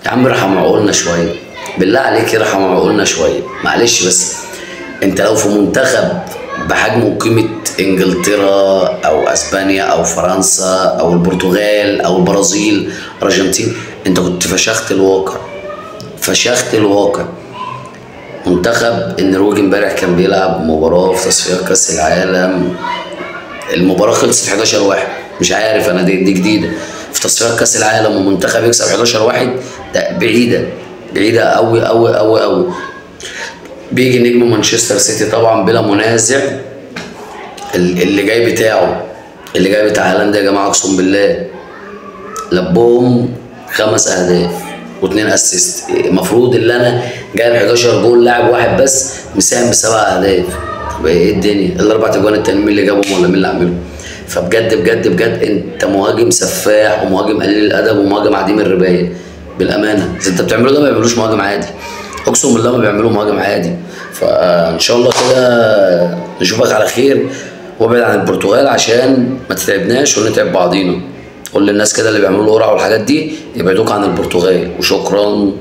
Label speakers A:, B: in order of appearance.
A: يا عم ارحم عقولنا شوية، بالله عليك ارحم عقولنا شوية، معلش. بس انت لو في منتخب بحجم وقيمه انجلترا او اسبانيا او فرنسا او البرتغال او البرازيل ارجنتين، انت كنت فشخت الواقع، فشخت الواقع. منتخب النرويج امبارح كان بيلعب مباراة في تصفيات كاس العالم، المباراة خلصت 11-1، مش عارف انا دي جديدة في تصفيات كاس العالم ومنتخب يكسب 11-1، ده بعيدة بعيدة قوي قوي قوي قوي. بيجي نجم مانشستر سيتي طبعا بلا منازع، اللي جاي بتاعه، اللي جاي بتاع هالاند يا جماعة اقسم بالله لبهم 5 اهداف و2 assist. المفروض اللي انا جايب 11 جول لاعب واحد بس مساهم ب7 اهداف، طب ايه الدنيا؟ ال4 اجوان التانيين مين اللي جابهم ولا مين اللي عملهم؟ فبجد بجد بجد انت مهاجم سفاح ومهاجم قليل الادب ومهاجم عديم الربايه بالامانة. اذا انت بتعمله ده ما بيعملوش مهاجم عادي، اقسم بالله ما بيعملوه مهاجم عادي. فان شاء الله كده نشوفك على خير، وابعد عن البرتغال عشان ما تتعبناش ونتعب بعضينا. قول للناس كده اللي بيعملوا قرعه والحاجات دي يبعدوك عن البرتغال، وشكرا.